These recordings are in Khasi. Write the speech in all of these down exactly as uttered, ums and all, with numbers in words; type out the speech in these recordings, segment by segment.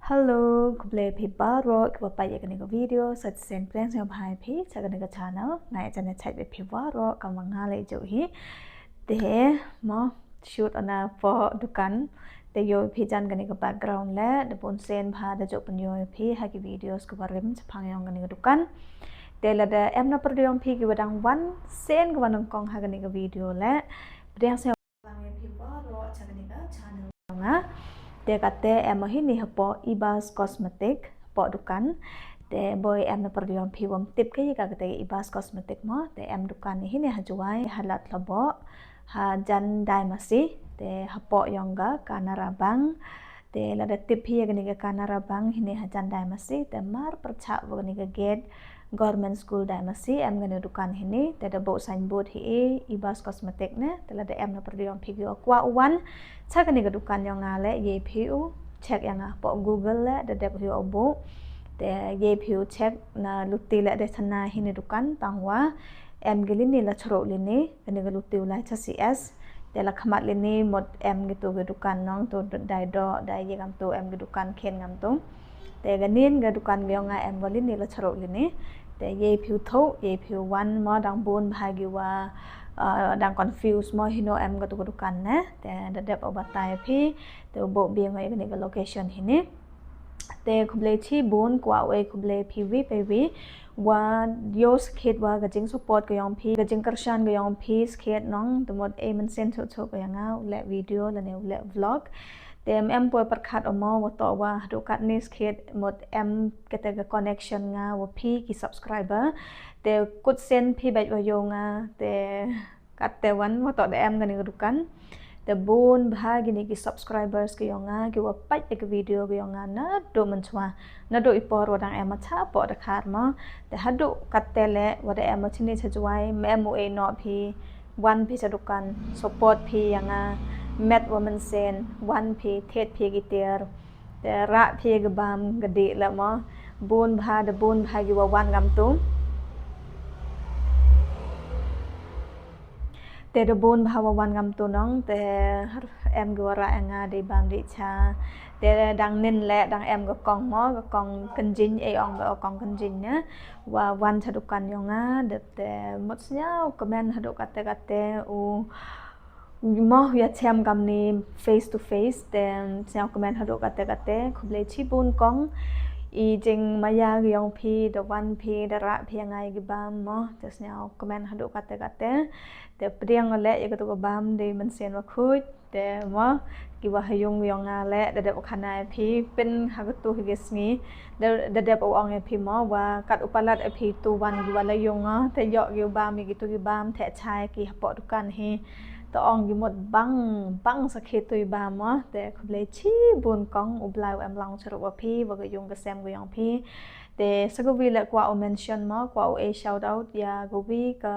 Hello, khublei phi baroh kiba peit ïa kane ka video. Sa shisien pdiang sngewbha ïa phi sha kane ka channel. Nga ïa jan ïa chat ïa phi baroh kaba nga la ïohi. Te mo shoot na hapoh dukan. Te ïohi phi jan kane ka background leh da bun sien bha da ju pynïoh ïa phi ha ki videos kiba rim shaphang ïong kane ka dukan. Te lada em na pyrdi ïong phi kiba dang wan sien kiba nyngkong ha kane ka video leh, pdiang sngewbha ïa phi baroh sha kane ka channel nga. Te kata em hi ni hapoh Ibas Cosmetic, hapoh dukan. Te boi em na pyrdi ïong phi wam tip ka ïa kata Ibas Cosmetic mo. Te em dukan hi ni ha Jowai, ha Lad Labo, ha jan Daimasi. Te hapoh ïong ka Canara Bank. Te lada tip phi ïa kane ka Canara Bank hi ni ha jan Daimasi. Te mar pyrchah wa kane ka gate Government School Daimasi em kane dukan hi ni. Te da buh signboard hi i Ibas Cosmetic ne. Te lada em na pyrdi ïong phi kiwa kwah u wan sha kane ka dukan ïong nga leh, ïohi phi u check ïa nga hapoh Google leh da dep hi u buh. Te ïohi phi u check na luti leh da shana hi ni dukan tang wa em ki lini la chruh lini. Kane ka luti u lai cha C S. Te la khmat lini mut em kitu ki dukan nong tu dai doh dai ïa ngam tu em ki dukan khen ngam tu. Te ka nin ka dukan ka ïong nga em ka lini la chruh lini. Te ïohi phi u thoh, ïohi phi u wan mo dang bun bha kiwa, uh, dang confuse mo hi no em katu ka dukan ne. Te da dep u batai phi, te u buh biang ïa kane ka location hi ni. Te khublei chibun kwah u ei khublei phi wi phi wi. Wa ïoh skit wa ka jingsupport ka ïong phi, ka jingkyrshan ka ïong phi skit nong, te mut ei mynsiem chuh chuh ka ïa nga u leh video lane u leh vlog. Te em em poi pyrkhat u mo wa toh wa haduh katni skit mut em kata ka connection nga wa phi ki subscriber. Te kut sien phi bad wa ïoh nga te katte wan wa toh da em kane ka dukan. Te bun bha kine ki subscribers ka ïong nga kiwa peit ïa ka video ka ïong nga naduh mynchwa, naduh i por wa dang em ha cha poh da khar mo. Te haduh katte leh wa da em ha chini cha Jowai, em u ei noh phi, wan phi cha dukan, support phi ïa nga, met wa mynsiem, wan phi, thied phi ki tiar. Te rah phi ki bam ka dih leh mo. Bun bha da bun bha kiwa wan ngam tu. Te da bun bha wa wan ngam tu nong, te em kiwa rah ïa nga dih bam dih cha. Te dang nin leh dang em ka kong mo, ka kong kynjing ei ong ka kong kynjing ne. Wa wan cha dukan ïong nga, dep te mut sñiaw kmen haduh katte katte u mo ïa chem kamni face to face, te sñiaw kmen haduh katte katte, khublei chibun kong. I jingmaya ka ïong phi, da wan phi, da rah phi ïa nga ïa ki bam mo, te sñiaw kmen haduh katte katte. Te pdiang leh ïa katu ka bam dei mynsiem wa khuid, te mo, kiwa ha ïung ïong nga leh, da dep u khana ïa phi, pyn ha katu hi ki sngi, da, da dep u ong ïa phi mo, wa kat u palat ïa phi tu wan kiwa la ïung nga, te ïoh ki u bam ïa kitu ki bam, te chai ki hapoh dukan hi. Te ong ki mut bang, bang sakhi tu i bam mo, te khublei chibun kong, u Blai u em lang chirup wa phi, wa ka ïung ka sem ka ïong phi. Te sa ka wi leh kwah u mention mo, kwah u ei shout out ïa ka wi ka,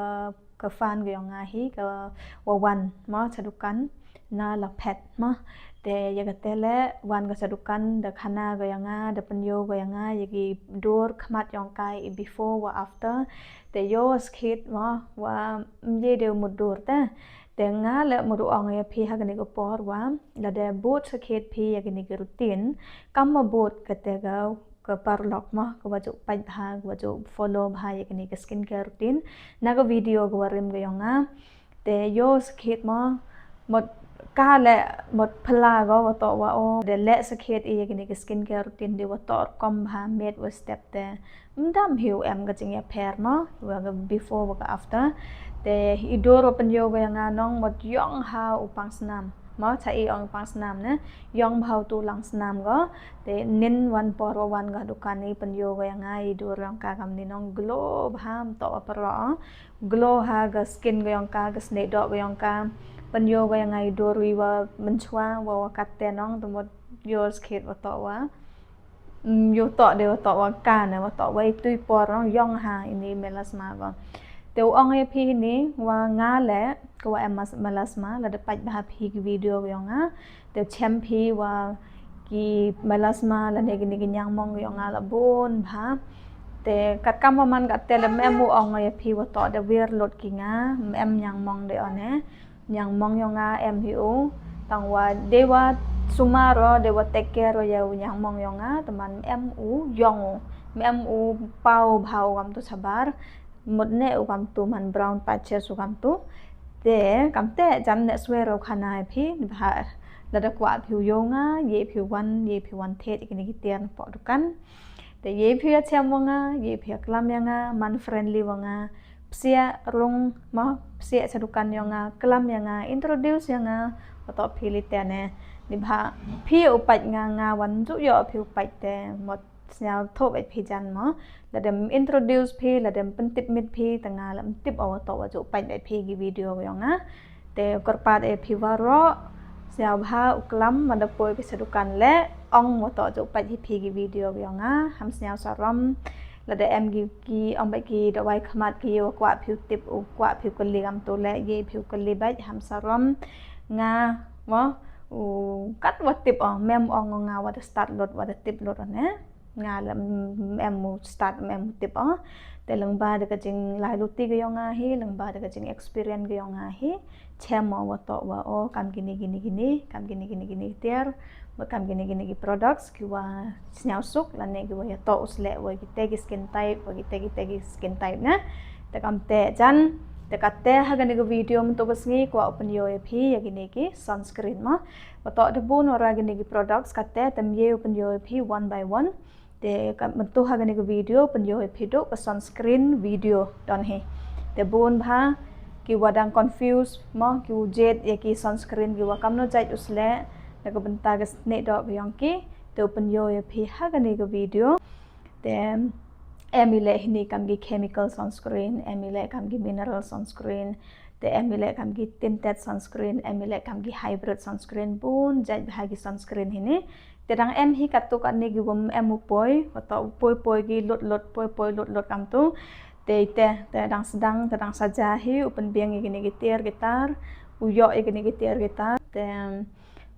ka fan ka ïong nga hi, ka wa wan mo cha dukan na la phet mo. Te ïa kate leh wan ka cha dukan da khana ka ïong nga, da pynïoh ka ïong nga ïa ki dur khmat ïong ka, i before wa after. Te ïoh skit mo wa mye de mut dur te. Te nga leh mut u ong ïa phi ha kane ka por wa lada bud skit phi ïa kane ka routine, kam wa bud kate ka ka paralok mo, ka wa ju peit bha, ka wa ju follow bha ïa kane ka skincare routine na ka video ka wa rim ka ïong nga. Te ïoh skit mo, mut ka leh mut phylla ka wa toh wa o, da leh skit ïa kane ka skincare routine de wa toh rukom bha, miet wa step te. Mdam hi u em ka jingïapher mo, wa ka before wa ka after. Te i dur wa pynïoh ka ïong nga nong mut ïong ha u pang snam. Mo cha i ong pang snam ne, ïong bha u tu lang snam ko. Te nin wan por wa wan ka dukan i pynïoh ka ïong nga, i dur ïong ka kamni nong glow bha, mtoh wa pyrwa. Glow ha ka skin ka ïong ka, ka snieh doh ka ïong ka. Pynïoh ka ïong nga i dur wi wa mynchwa, wa wa katte nong, te mut ïoh skit wa toh wa. Mm, ïoh toh de wa toh wa ka ne, wa toh wa i tu i por nong ïong ha ini melasma ko. Te u ong ïa phi ini wa nga leh, ka wa em mas-, melasma, lada peit bha phi ki video ka ïong nga. Te chem phi wa ki melasma lane kini ki ñiangmong ka ïong nga la bun bha. Te katkam wa man katte leh em u ong ïa phi wa toh da wir lut ki nga, em ñiangmong de one. Ñiangmong ïong nga em hi u. Tang wa de wa Sumar o de wa take care o ya u niang mong yong nga, teman em u yong u, em u pau bha u kam tu sabar, mut ne u kam tu man brown patches u kam tu. Te kam te jan ne swer o khana phi, bha lada kwah phi u yo nga, ye phi wan, ye phi wan thet kini ki tiar na pok dukan. Te ye phi ya chem wa nga, ye phi ya klam ya nga, man friendly wa nga, psiah rung ma psiah cha dukan ya nga, klam ya nga, introduce ya nga, wa to phi li te ne. Ni bha phi u pait nga, nga wan ju yo phi u pait te, mot sniaw tho bait phi jan mo. Lada em introduce phi, lada em pyntip mit phi, te nga la em tip o wa to wa ju pait bait phi ki video ya nga. Te kyrpad e phi waroh, sniaw bha u klam, mada poi phi sa dukan le, ong wa to ju pait hi phi ki video yong nga, ham sniaw sarom, lada em ki, ki ong bait ki dawai khmat ki wa kwah phi u tip, u kwah phi u kylli kam tu le, ye phi u kylli bait, ham sarom, nga, mo, u kat wa tip o, mem ong nga wa da start lut, wa da tip lut o ne. Nga la em u start em u tip o. Te lyngba da ka jinglai luti ka yong nga hi, lyngba da ka jing experience ka yong nga hi, chem o wa to wa o kam kini kini kini, kam kini kini kini tiar, wa kam kini kini ki products ki wa sniaw suk, lane ki wa ya to u sleh wa ki te ki skin type, wa ki te ki te ki skin type na. Te kam te jan, te ka te ha kani ka video mynta ka sngi kwah u pynyo ya phi ya kini ki sunscreen mo. Wa to da bun wa ra kini ki products ka te, te em ye u pynyo ya phi one by one. Te ka mynta ha kani ka video pynyo ya phi du ka sunscreen video don hi. Te bun bha ki wa dang confuse mo, ki u jet ya ki sunscreen ki wa kam no jait u sleh, na ka bynta ka snieh doh ka yong ki, te u pynyo ya phi ha kani ka video. Te em i le hini kam ki chemical sunscreen, em i le kam ki mineral sunscreen, te em i le kam ki tinted sunscreen, em i le kam ki hybrid sunscreen, bun jait bha ki sunscreen hini. Te dang em hi kat tu kat ni ki wa em u poi, wa to u poi poi ki lut lut, poi poi lut lut kam tu. Te te, te dang sdang, te dang saja hi, u pynbiang ya kini ki tiar ki tar, u yo ya kini ki tiar ki tar. Te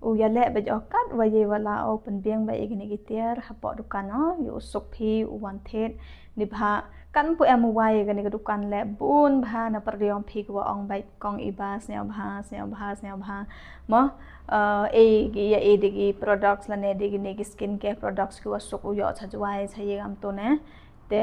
u ya le bait o kat wa ye wa la o, pynbiang bait ya kini ki tiar ha pok dukan o, ya u suk phi, u wan thet, ni bha, kan pu em u wai ya kani ka dukan le, bun bha na pyrdi yong phi ki wa ong bait kong i ba, sniaw bha, sniaw bha, sniaw bha. Mo, eh, e ki ya e de ki products lane de kini ki skin care products ki wa suk u yo cha jwai cha ye kam tu ne. Te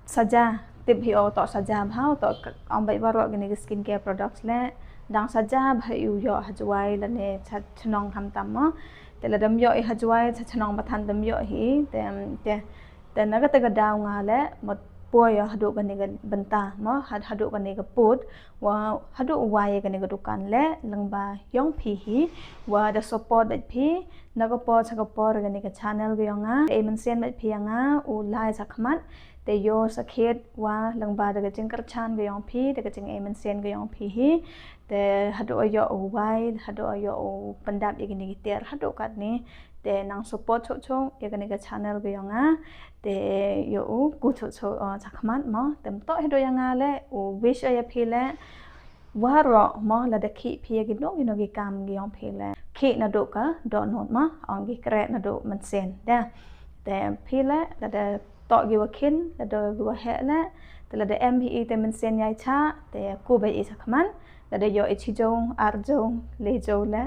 saja, tip hi o to saja bha, to ong bait waroh kini ki skin care products le, dang saja bha i u yo ha jwai lane cha chnong ham tam mo. Te lada em yo i ha jwai cha chnong ba than, da em yo hi, te, te Te na kata ka daw nga le, mut poi ya haduh kani ka bynta, mo, had-, haduh kani ka pud, wa haduh wa ya kani ka dukan le, lyngba yong phi hi, wa da support bait phi, na ka por cha ka por kani ka channel ka yong nga, e mynsiem bait phi ya nga, u lai cha khmat, te yo sa khet, wa lyngba da ka jingkyrchan ka yong phi, da ka jing e mynsiem ka yong phi hi, te haduh o yo u wai, haduh o yo u pyndap ya kini ki tiar, haduh katni, te nang support chok chok ya kani ka channel ka yong nga. Te yo u ku chok chok, uh, cha khmat mo. Te mynta hi do ya nga le, u wish ya phi le, waroh mo, lada khih phi ya kino kino ki kam ki yong phi le, khih naduh ka dohnud mo, ong ki khreh naduh mynsiem. Da. Te phi le, lada to ki wa khin, lada ki wa heh le, te lada em hi i te mynsiem yai cha, te ku bait i cha khmat. Lada yo i chi jong, ar jong, le jong le,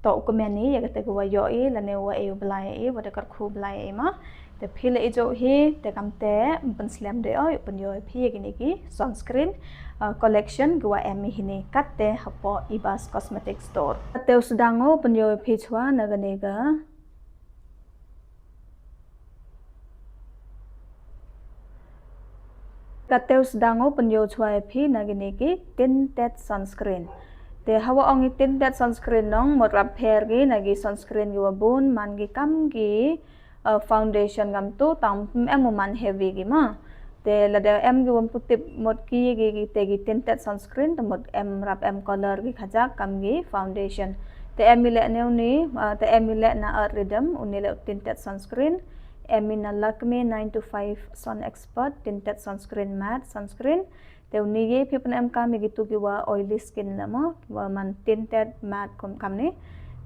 to u kmen i ya kata ki wa yo i, lane wa e u blai i, wa da kyrkhu blai i mo. Te phi le i jong hi, te kam te, em pynslem de o, u pynyo phi ya kini ki sunscreen, uh, collection ki wa em i hini, kat te ha pok Ibas Cosmetic Store. Kat te u sdang o, pynyo phi chwa na kani ka Kat te u sdang o, pynyo chwa ya phi na kini ki tinted sunscreen. Te hawa ong i tinted sunscreen nong, mut rap pher ki na ki sunscreen ki wa bun, man ki kam ki, uh, foundation kam tu, tang em u man heavy ki ma. Te lada em ki wa pu tip mut ki, ki, ki te ki tinted sunscreen, te mut em rap em color ki khajak kam ki foundation. Te em i le ne u ni, uh, te em i le na Earth Rhythm, u ni le tinted sunscreen. Em i na Lakme nine to five Sun Expert Tinted Sunscreen Matte Sunscreen. Te u ni ye phi pyn em kam ya ki tu ki wa oily skin le mo, wa man tinted matte kum kam ni.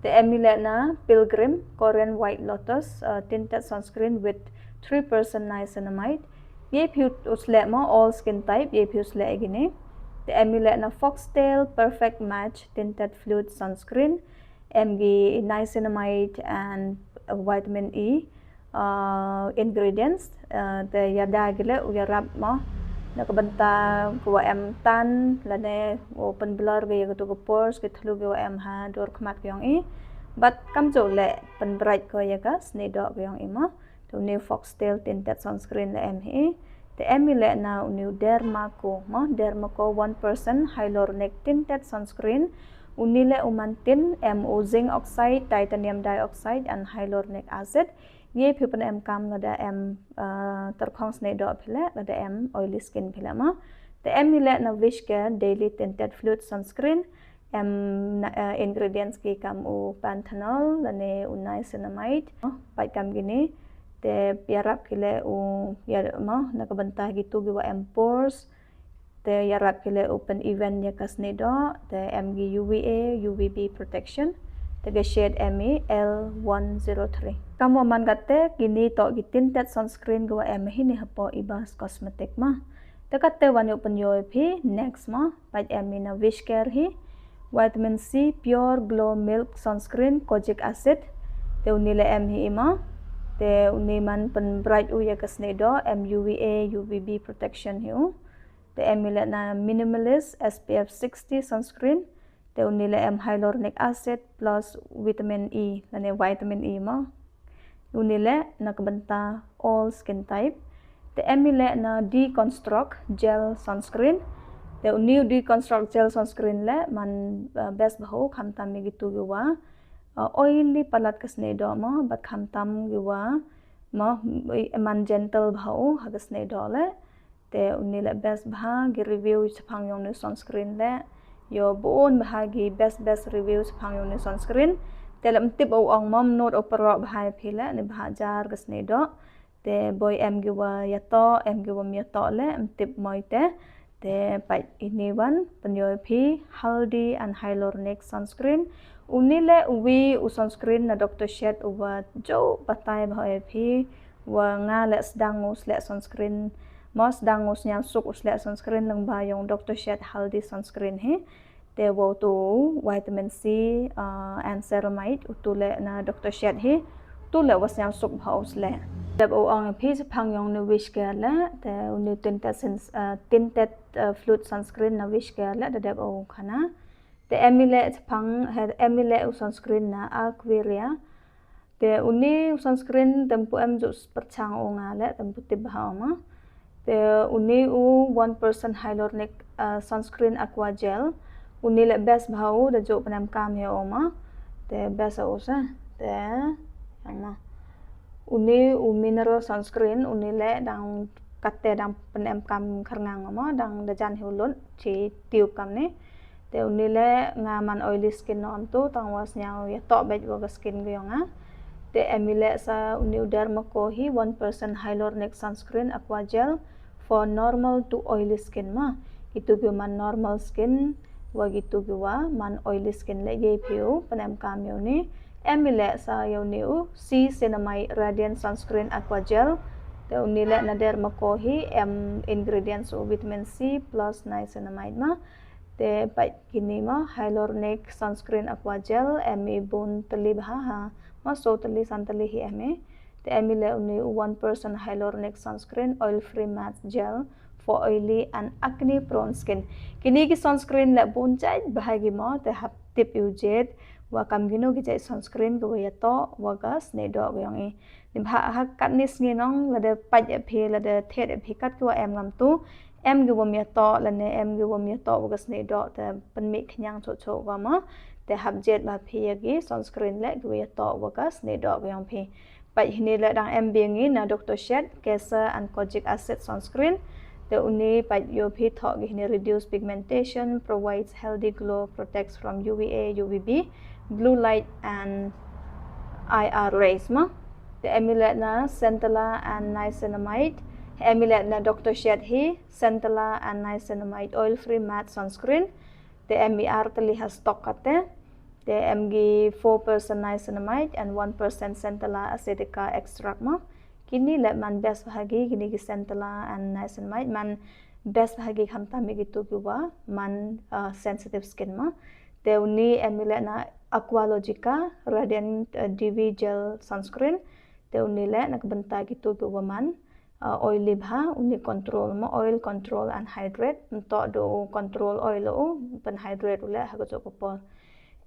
Te em i le na Pilgrim Korean White Lotus, uh, Tinted Sunscreen with three percent niacinamide. Ye phi u sleh mo, all skin type, ye phi u sleh ya kini. Te em i le na Foxtail Perfect Match Tinted Fluid Sunscreen. em ki niacinamide and vitamin E uh, ingredients uh, te ïada ki leh u ïarap mo na ka bynta ka wa em tan lane u pynblur ka ïa ka tu ka pores ki thlu ki wa em ha dur khmat ka ïong i. Bad kam ju leh pynbright ka ïa ka snieh doh ka ïong i mo. Te uni foxtail tinted sunscreen leh em hi. Te em i leh na uni u Dermaco mo, Dermaco one percent hyaluronic tinted sunscreen. Uni leh u man tin em u zinc oxide, titanium dioxide and hyaluronic acid. Ngi phi pyn em kam lada em uh, terkhong snieh doh phi leh, lada em oily skin phi leh mo. Te em i leh na Wishcare daily tinted fluid sunscreen. Em na, uh, ingredients ki kam u panthenol lane u niacinamide. Pat kam kini te ïarap ki leh u ïa mo na ka bynta ki tu ki wa em pores. Te ïarap ki leh u pyn even ïa ka snieh doh, te em ki U V A, U V B protection. Te ka shade em i L one zero three. Kam wa man kate kini to ki tinted sunscreen ki wa em hi ni hapoh Ibis Cosmetic mo. Te kate wan ïoh pynïoh ïa phi next mo, pat em i na Wishcare hi. Vitamin C Pure Glow Milk Sunscreen, kojic acid. Te uni leh em hi i mo. Te uni man pynbright u ïa ka snieh doh, em U V A, U V B protection hi u. Te em i leh na Minimalist S P F sixty sunscreen. Te uni leh em hyaluronic acid plus vitamin E, lane vitamin E mo. Uni leh na ka bynta all skin type. Te em i leh na Deconstruct gel sunscreen. Te uni u Deconstruct gel sunscreen leh man uh, best bha u khamtam ïa ki tu ki wa uh, oily palat ka snieh doh mo, bad khamtam ki wa mo, man gentle bha u ha ka snieh doh leh. Te uni leh best bha ki review shaphang ïong ni sunscreen leh. Ïoh bun bha ki best best review shaphang ïong ni sunscreen. Te leh ym tip u ong mo, ym nud u pyrshah bha ïa phi leh, ni bha jar ka snieh doh. Te boi em ki wa ïa to, em ki wa ym ïa to leh, ym tip mo i te. Te pat ini wan pynïoh ïa phi Haldi and Hyaluronic sunscreen. Uni leh uwi u sunscreen na Doctor Shed u wa ju batai bha ïa phi. Wa nga leh sdang u sleh sunscreen mo, sdang u sniaw suk u sleh sunscreen lyngba ïong Doctor Shed Haldi sunscreen hi. Te wa u tu vitamin C uh, and ceramide u tu leh na Doctor Shed hi. Tu leh wa sniaw suk bha u sleh. Dep u ong phi shaphang ïong ni Wishcare leh, te uni tinted sins uh, tinted uh, fluid sunscreen na Wishcare leh, da dep u khana. Te em i leh shaphang, em i leh u sunscreen na Aquaria. Te uni u sunscreen te ym pu em ju pyrchang u nga leh, te ym pu tip bha u mo. Te uni u one percent hyaluronic uh, sunscreen aqua gel. Uni leh best bha u da ju pyn em kam ïa u mo. Te best u sa. Te yang mo. Uni u mineral sunscreen, uni leh dang kate dang pyn em kam khyrngang mo, dang da jan hi u lut, chi tube kam ni. Te uni leh nga man oily skin no am tu, tang wa sniaw ïa to bej wa ka skin ka ïong nga. Te em i leh sa uni u Dermaco hi one percent hyaluronic sunscreen aqua gel for normal to oily skin mo. Ki tu ki man normal skin, wa ki tu ki wa man oily skin leh ïa phi u pyn em kam ïa uni. Em i leh sa ïa uni u C Cinnamide Radiant Sunscreen Aqua Gel. Te uni leh na Dermaco hi em ingredients u vitamin C plus niacinamide mo. Te pat kini mo Hyaluronic Sunscreen Aqua Gel, em i bun tylli bha ha. Mo so tylli san tylli hi em i. Te em i leh uni u one percent hyaluronic sunscreen oil free matte gel for oily and acne prone skin. Kini ki sunscreen leh bun jait bha ki mo, te hap tip ïa u jied wa kam kino ki jait sunscreen ki wa ïa to wa ka snieh doh ka ïong i. Ni bha ha katni sngi nong, lada pait ïa phi, lada thied ïa phi kat ki wa em ngam tu, em ki wa ym ïa to lane em ki wa ym ïa to wa ka snieh doh, te pynmih khñiang choh choh ka mo. Te hap jied bha phi ïa ki sunscreen leh ki wa ïa to wa ka snieh doh ka ïong phi. Pat hini leh dang em biang i na Doctor Shed Kesar and Kojic Acid Sunscreen. Te uni pat ïoh phi thoh ki hini reduce pigmentation, provides healthy glow, protects from U V A, U V B, blue light and I R rays mo. Te em i leh na Centella and Niacinamide. Em i leh na Doctor Shed hi Centella and Niacinamide Oil Free Matte Sunscreen. Te em i ar tylli ha stock kate. Te em ki four percent niacinamide and one percent Centella asiatica extract mo. Kini leh man best bha ki, kini ki Centella and niacinamide man best bha ki khamtam ïa ki tu ki wa man uh, sensitive skin mo. Te uni em i leh na Aqualogica Radiant, eh, D V Gel Sunscreen. Te uni leh na ka bynta kito kiwa man, eh, oily bha, uni control mo, oil control anhydrate, nto do control oil u, pynhydrate u leh ha ka jong ka por.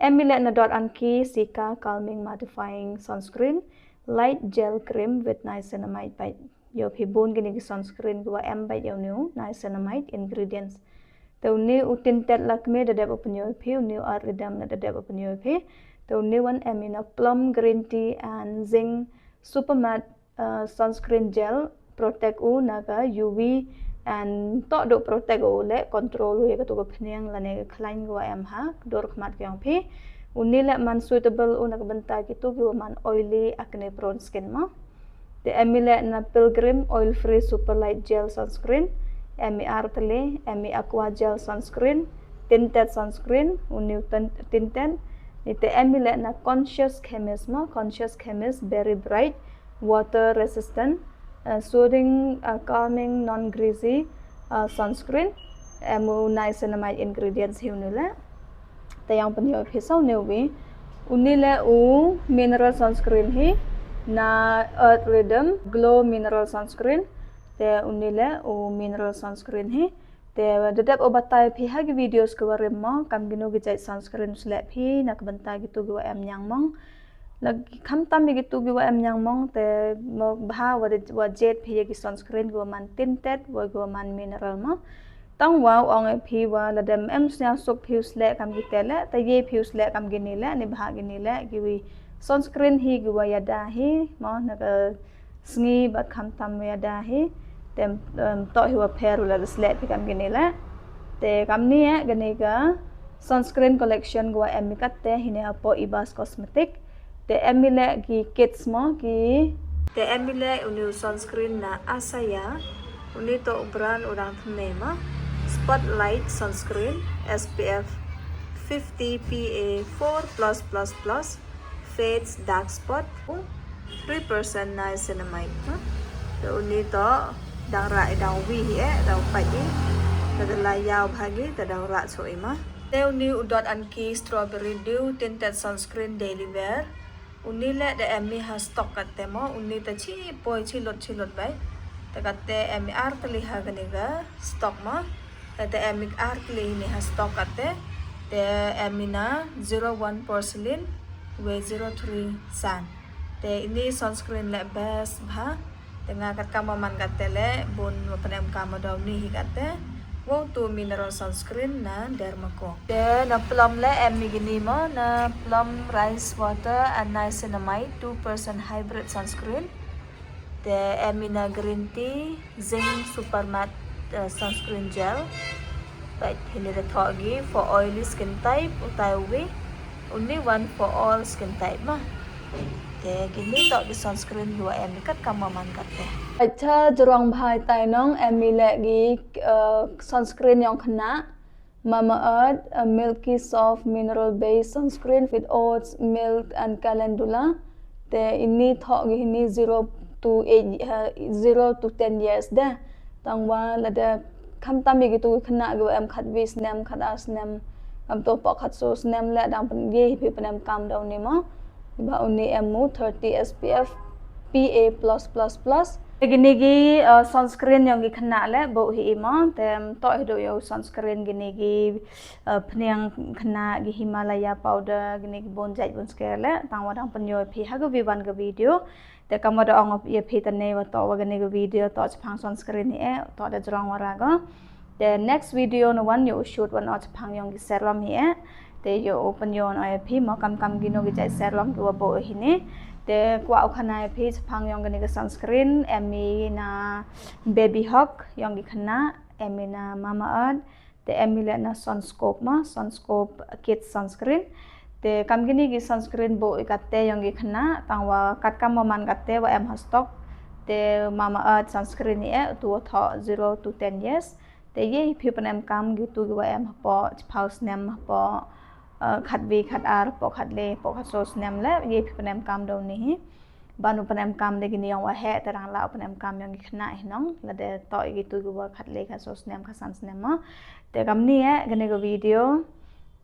Em i leh na Dot and Key Cica Calming Mattifying Sunscreen, Light Gel Cream with Niacinamide. Peit, yoh phi bun kini ki sunscreen kiwa em peit yoh uni u niacinamide ingredients. Te uni u tinted lakme da dep u pynyoh phi, uni u Earth Rhythm da dep u pynyoh phi. Te uni wan em i na Plum Green Tea and Zinc Super Matte, uh, Sunscreen Gel, protect u na ka U V and to do protect u leh control u ya ka tu ka phniang lane ka khlain kiwa em ha dur khmat ka yong phi. Uni leh man suitable u na ka bynta kito kiwa man oily, acne prone skin mo. Te em i leh na Pilgrim Oil Free Super Light Gel Sunscreen, em i artylli, em i Aqua Gel Sunscreen, tinted sunscreen, uni u tin-, tinted, ni te em i leh na Conscious Chemist mo, Conscious Chemist Berry Bright, water resistant, uh, soothing, uh, calming, non-greasy, uh, sunscreen. Em u niacinamide ingredients hi uni leh. Te yong pynyoh phi sa uni u wi. Uni leh u mineral sunscreen hi na Earth Rhythm Glow Mineral Sunscreen. Te uni leh u mineral sunscreen hi. Te da dep u batai phi ha ki videos kiwa rim mo, kam kino ki jait sunscreen u sleh phi na ka bynta kito kiwa em ñiangmong. La ki khamtam ya kito kiwa em ñiangmong te mo bha wa de, wa jied phi ya ki sunscreen kiwa man tinted, wa kiwa man mineral mo. Tang wa u ong e phi wa lada em sñiawsuk phi u sleh kam kite leh, te ye phi u sleh kam kini leh, ni bha kini leh, kiwi sunscreen hi kiwa yada hi mo, na ka sngi bad khamtam yada hi. Te, em, to hi wa pher u lada sleh phi kam kini leh. Te kamni eh, kani ka sunscreen collection kiwa em i katte hi ne hapoh Ibas Cosmetic. Te em i leh ki kits mo ki. Te em i leh uni u sunscreen na Asaya. Uni to u brand u dang thymme mo. Spotlight Sunscreen, S P F fifty, P A four plus plus plus, fades dark spot, three percent niacinamide mo. Te uni to dang rah i dang wi hi eh, dang pait i. Te da la yaw bha ki, te dang rah cho i mo. Te uni u Dot and Key Strawberry Dew Tinted Sunscreen Daily Wear. Uni leh da em i ha stock katte mo, uni te chi poi chi lut chi lut bai. Te katte em i artylli ha kani ka stock mo. Te, te em i artylli ini ha stock katte. Te em i na zero one porcelain, we zero three sand. Te ini sunscreen leh best bha. Te nga katkam wa man katte leh, bun wa pynemkam wa da uni hi katte. Wow tu mineral sunscreen na Dermaco. Te na Plum leh em i kini mo, na Plum Rice Water and Niacinamide two percent Hybrid Sunscreen. Te em i na Green Tea Zinc Super Matte, eh, Sunscreen Gel. Peit, hini da thoh ki for oily skin type, utai u wi. Only one for all skin type mo. Te kini to ki sunscreen kiwa em i katkam wa man katte. Acha jrong bha itai nong, em i leh ki, eh, sunscreen yong khynnah. Mamaearth, a milky soft mineral based sunscreen with oats, milk and calendula. Te ini thoh ki hini zero to eight, eh, zero to ten years de. Tang wa lada khamtam ya kitu ki khynnah kiwa em khatwi snem, khatar snem, kam to hapoh khatsaw snem leh dang pyn, ye hi phi pynemkam da uni mo. Ba uni em u thirty S P F, P A plus plus plus. Te kini ki, eh, sunscreen yong ki khynnah leh bun hi i mo, te em to hi do yow sunscreen kini ki, eh, phniang khynnah ki Himalaya powder, kini ki bun jait bun sker leh, tang wa dang pynyoh phi ha ka wi wan ka video. Te kam wa da ong ya phi tane wa to wa kani ka video to chaphang sunscreen hi eh, to da jrong wa ra ko. Te next video na wan yow shoot wan o chaphang yong ki serum hi eh. Te yow pynyoh o ya phi mo kam kam kino ki jait serum kiwa bun hini. Te kwah u khana ya phi chaphang yong kani ka sunscreen, em i na Baby Hawk yong ki khynnah, em i na Mamaearth, te em i leh na Sunscope mo, Sunscope Kids Sunscreen. Te kam kini ki sunscreen bun i katte yong ki khynnah, tang wa katkam wa man katte wa em ha stock. Te Mamaearth sunscreen i eh, tu wa thoh zero to ten years. Te ye hi phi pynemkam kitu kiwa em hapoh chiphaw snem, hapoh, eh, khatwi, khatar, hapoh khatle, hapoh khatsaw snem leh, ye hi phi pynemkam da uni hi. Ban u pynemkam da kini yong wa heh, te dang lah u pynemkam yong ki khynnah hi nong, lada to i kitu kiwa khatle, khatsaw snem, khatsan snem mo. Te kamni eh, kani ka video.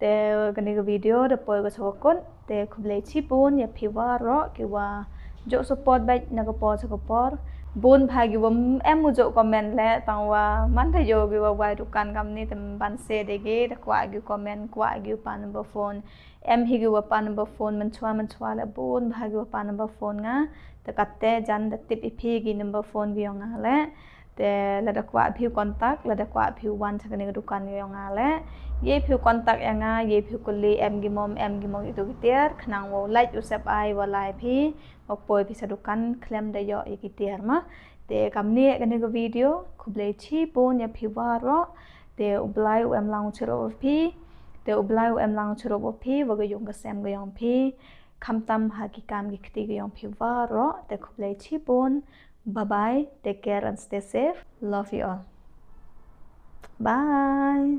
Te kane ka video da poi ka sha ka kut, te khublei chibun ïa phi waroh ki wa jooh support bad na ka por sha ka por. Bun bha ki wa em u jooh comment leh, tang wa man da ïoh ki wa wai dukan kamni te ban se de ki, da kwah ki comment, kwah ki pa number phone. Em hi ki wa pa number phone, mynchwa mynchwa leh bun bha ki wa pa number phone nga. Te kata jan da tip ïa phi ki number phone ki yong nga leh. Te lada kwah phi contact, lada kwah phi wan sha kane ka dukan ki yong nga leh. Ïa phi contact ïa nga, ïa phi kylli em ki mom, em ki mom ïa tu ki tiar, khnang wow lait u sep ai wa lai phi, wa poi phi sha dukan khlem da ïoh ïa ki tiar ma. Te kamni kane ka video, khublei chibun ïa phi waroh. Te u Blei u em lang u chirup wa phi. Te u Blei u em lang u chirup wa phi, wa ka yung ka sem ka yong phi. Khamtam ha ki kam ki kti ka yong phi waroh. Te khublei chibun. Bye bye. Take care and stay safe. Love you all. Bye.